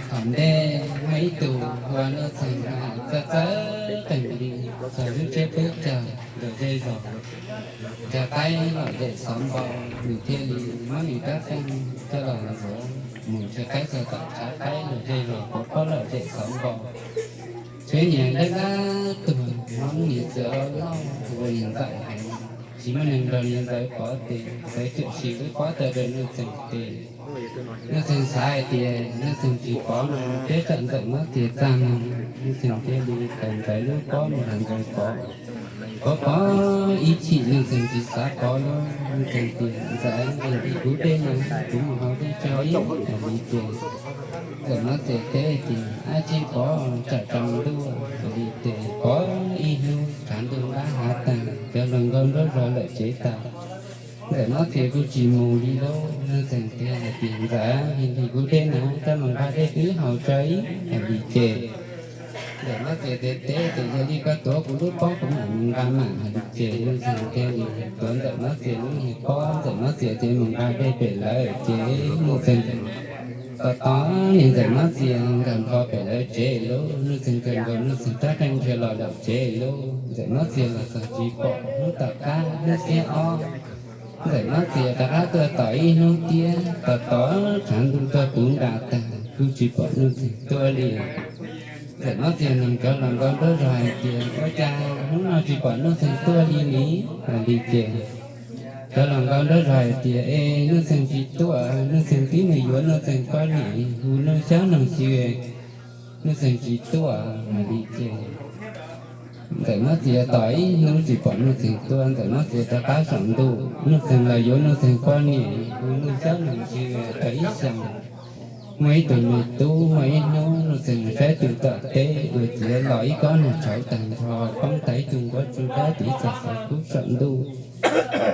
Thaum ntej muaj ib tug hu ua Nuj Txeeg, txawj txawj qees li txog lub tsheb peb caug ntawm zej zos, nrhiav qaib lom zem xov npau, nws thiaj li muab nws rab qeej coj los ntxuav mus nrhiav qaib txog tom tshav qaib ntawm zej zos, pov pob lom zem xov npau. Tsheb nyias dawb dawb tuag, hmoov nyias txias loj loj, ua niam ntxawm heev, tsis muaj neeg nrog niam ntxawm pov tes, ntxawm cuam sim lub pob taw rau Nuj Txeeg tes. Nuj Txeeg xav hais tias Nuj Txeeg tsis pov no, peb tsam Ntxawm Mob Txias txaj muag, Nuj Txeeg thiaj li taws ntxawv lub pob mus nrog ntxawg pov. Pov pov ib chim Nuj Txeeg tsis xav pov lawm, Nuj Txeeg tias, Ntxawm, nqis kuv dej no, kuv mus hau dej tso ib, hais li ces Ntxawm Mob Txias teb tias, Ab tsi pov, tsam tsaus ntuj, hais li ces pov ib hnub tshav ntuj ntab hav tag, cov hluas nkauj nruab zos lawm tsev tas. Ntxawm Mob Txias kuj tsis mus li lauj, Nuj Txeeg thiaj hais tias, Ntxawm, nqis kuv dej na, koj mus nqa dej twb haus tso ib, hais li ces Ntxawm Mob Txias teb teb tias, Yog li koj tuav kuv lub pob kuv mam mus nqa mam, hais li ces Nuj Txeeg thiaj li tuav Ntxawm Mob Txias lub niag pob, Ntxawm Mob Txias thiaj mus nqa dej pem lawm ces Nuj Txeeg tos tos niag Ntxawm Mob Txias nkag nrho pem lawv tsev lauj, Nuj Txeeg kawg nkaus Nuj Txeeg rab qeej nrhiav los lawm tsev lauj, Ntxawm Mob Txias los txog tsis pom. Hnub tom qab hnub xiab ob, Ntxawm Mob Txias rov qab tuaj tos ib hnub thiab, tos tos tshav ntuj tuaj puv nra tag kuj tsis pom Nuj Txeeg tuaj li. Ntxawm Mob Txias nug cov hluas nkauj nruab zog hais tias, Ua cas hnub no tsis pom Nuj Txeeg tuaj li ni? Hais li ces cov hluas nkauj nruab zog hais tias, Es Nuj Txeeg tsis tuaj, Nuj Txeeg twb mus yuav Nuj Txeeg poj niam hu Nuj Xyob Noog Xyw, Nuj Txeeg tsis tuaj, hais li ces Ntxawm Mob Txias tos ib hnub tsis pom Nuj Txeeg tuaj, Ntxawm Mob Txias rov qab saum ntuj, Nuj Txeeg los yuav Nuj Txeeg poj niam hu Nuj Xyob Noog Xyw tau ib xyoos. Muaj ib tug me tub, muaj ib hnub Nuj Txeeg saib tus tom teb dua ciav los ib kob nag tshauv tag nrho, poob tau ib tug nquab tsuj dawb tiv txog xov kub saum ntuj,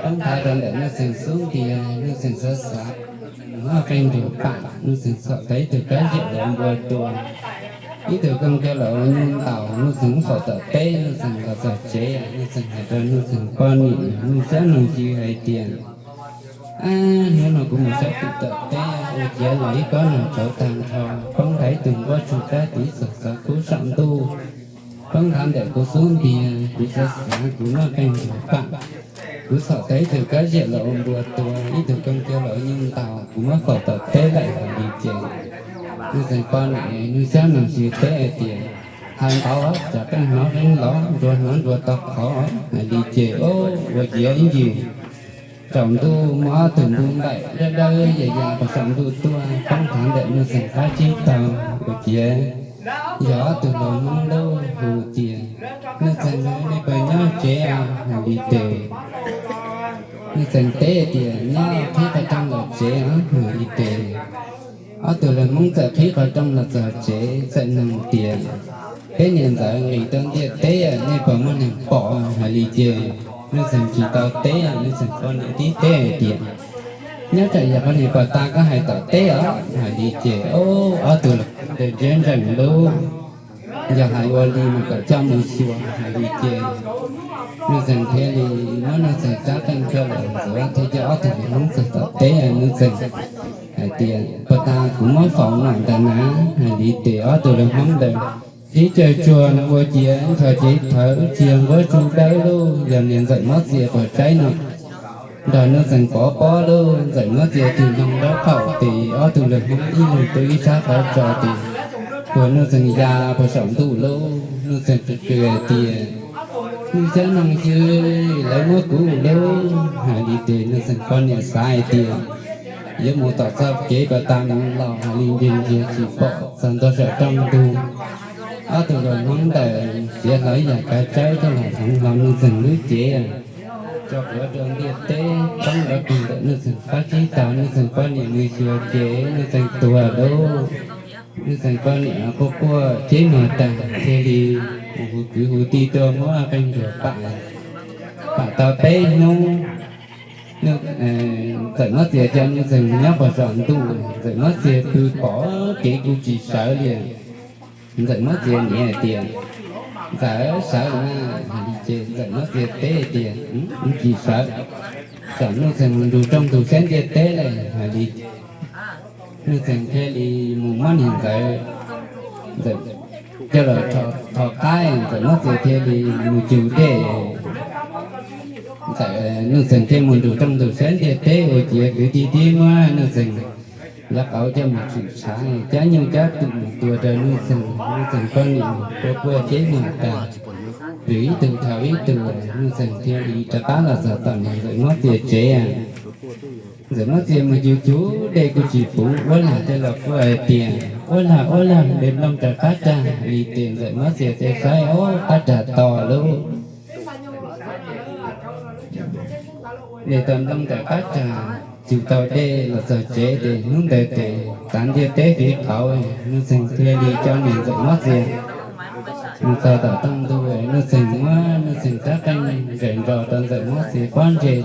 poob thav rau ntawm Nuj Txeeg xub ntiag. Nuj Txeeg xav xav, muaj qee nrug pam, Nuj Txeeg txhom tau ib tug kab ziam los npua tua. Ib tug kooj kiav los ua nyuj ntaus, Nuj Txeeg faus tom teb, Nuj Txeeg los txog tsev, Nuj Txeeg hais rau Nuj Txeeg poj niam Nuj Xyob Noog Xyw hais tias, Ab, hnub no kuv mus saib tus tom teb ua ciav los ib kob nag tshauv tag nrho, poob tau ib tug nquab tsuj dawb tiv txog xov kub saum ntuj, poob thav ntawm kuv xub ntiag. Kuv xav xav, kuv muaj qee nrug pam, kuv txhom tau ib tug kab ziam los ua npua tua, ib tug kooj kiav los ua nyuj ntaus, kuv muab faus tom teb lawm, hais li ces Nuj Txeeg poj niam Nuj Xyob Noog Xyw teb hais tias, Hais ntau, tsam qeej hnov qeej lov, nruas hnov nruas tau qhov, hais li ces ua ciav ib ncig Saum ntuj muaj ob tug npua npaim dawb dawb ya ya puag saum ntuj tuaj poob nthav ntawm Nuj Txeeg qab tsib taug. Ua ciav yog ob tug hluas Hmoob lub hu tias, Nuj Txeeg, nej puas nyob tsev? Hais li ces Nuj Txeeg teb tias, Nyob, qhib qhov rooj los tsev os. Hais li ces ob tug hluas Hmoob txawm qhib qhov rooj los txog tsev, txawm nug tias, Peb niam ntxawm nqis rau ntiaj teb, nej puas muaj neeg pom? Hais li ces Nuj Txeeg tsis tau teb, Nuj Txeeg qhov niam tib teb hais tias, Nyob tsam yog qhov niam pom tas koj hais tom teb os. Hais li ces ob tug hluas Hmoob ntsia ntsees lub, yog hais ua li mas kom coj mus xyuas. Hais li ces Nuj Txeeg thiaj li muab Nuj Txeeg rab qeej coj los ntxuav thiab coj ob tug hluas Hmoob txog tom teb. Nuj Txeeg hais tias, Puag ta kuv muab faus no ntag na. Hais li ces ob tug hluas Hmoob ntawd sib caw tsuag no ua ciav ncho cev thawv tsis yog nquab tsuj dawb lub, yog niag Ntxawm Mob Txia puas tsaib no nrog Nuj Txeeg pov pob lub. Ntxawm Mob Txia tig loo dawb qaum ces ob tug hluas Hmoob ib leeg rau ib sab qhov tso ces puag Nuj Txeeg ya puag saum ntuj lub. Nuj Txeeg qw qw hais tias, Xyov noog xyov lawv muab kuv lub. Hais li ces Nuj Txeeg poj niam xav hais tias yuav mus tom txoj kev puag ta mus los, hais li ntsia ntsia tsis pom, txog ntua saum rooj ntug, ob tug hluas Hmoob ntawd txiav hlo ib yam kav tsawb coj los hloov hlo Nuj Txeeg lub cev, tso plhuav rau ntiaj teb poob nrov kawg ntawm Nuj Txeeg qab tsib taug. Nuj Txeeg poj niam mus xyuas ces Nuj Txeeg tuag lawm. Nuj Txeeg poj niam quaj quaj ceeb mog tag thiaj li mus hu kwv hu tij tuaj muab qee nruas pam, pam tau peb hnub. Ntxawm Mob Txia coj Nuj Txeeg nyob puag saum ntuj, Ntxawm Mob Txia pw pom kev kuj tsis sawv li. Ntxawm Mob Txia niam hais tias, Ntxawm, sawv na. Hais li ces Ntxawm Mob Txia teb tias, Kuv tsis sawv. Tsam Nuj Txeeg mus nrug rooj ntug saib ntiaj teb lawm. Hais li ces Nuj Txeeg thiaj li mus muab niag Ntxawm, Ntxawm coj los tho qab, Ntxawm Mob Txia thiaj li mus cug dej. Ntxawm, Nuj Txeeg thiaj mus nrug rooj ntug saib ntiaj teb ua ciav kwv tij tib muab Nuj Txeeg lawv qauv coj mus tshwm tshav, cab nyuj cab twm mus tua rau Nuj Txeeg. Nuj Txeeg poj niam quaj quaj ceeb mog tag, rwm ib tug dhau ib tug, Nuj Txeeg thiaj li rov qab los txog tom niag Ntxawm Mob Txia tsev. Ntxawm Mob Txia mus cug cug dej kuj tsis puv, uab lag thiaj los quaj hais tias, Uab lag, uab lag, de nplooj raws qab rag. Hais li ces Ntxawm Mob Txia thiaj saib, Ob, qab rag to lawm. De tau nplooj raws qab rag, cug tau dej los txog tsev ces hnub ntawd ces tav ntiaj teb fiv qauv, Nuj Txeeg thiaj li coj niam Ntxawm Mob Txia mus txog tom rooj ntug. Nuj Txeeg muab Nuj Txeeg rab qeej ntsaws nro rau Ntxawm Mob Txia pob ntseg.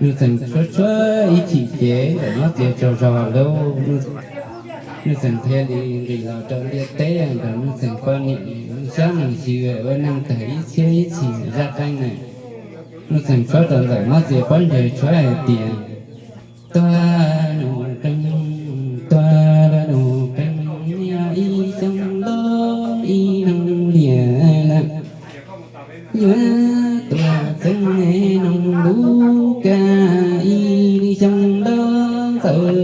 Nuj Txeeg tshuab tshuab ib chim ces Ntxawm Mob Txia tsaug zog lawm. Nuj Txeeg thiaj li nqis los rau ntiaj teb nrog Nuj Txeeg poj niam lub xyab neeg xyw ua neej tag ib txhiab ib txhis zaj qeej na. Nuj Txeeg tshuab rau Ntxawm Mob Txia pob ntseg tshuab hais tias, Tuag nus qeej, tuag nus qeej, ib xyoos nto ib noo liam lawm. Yuav tuag txeeb noo lub kab ib xyoos nto Ntxawm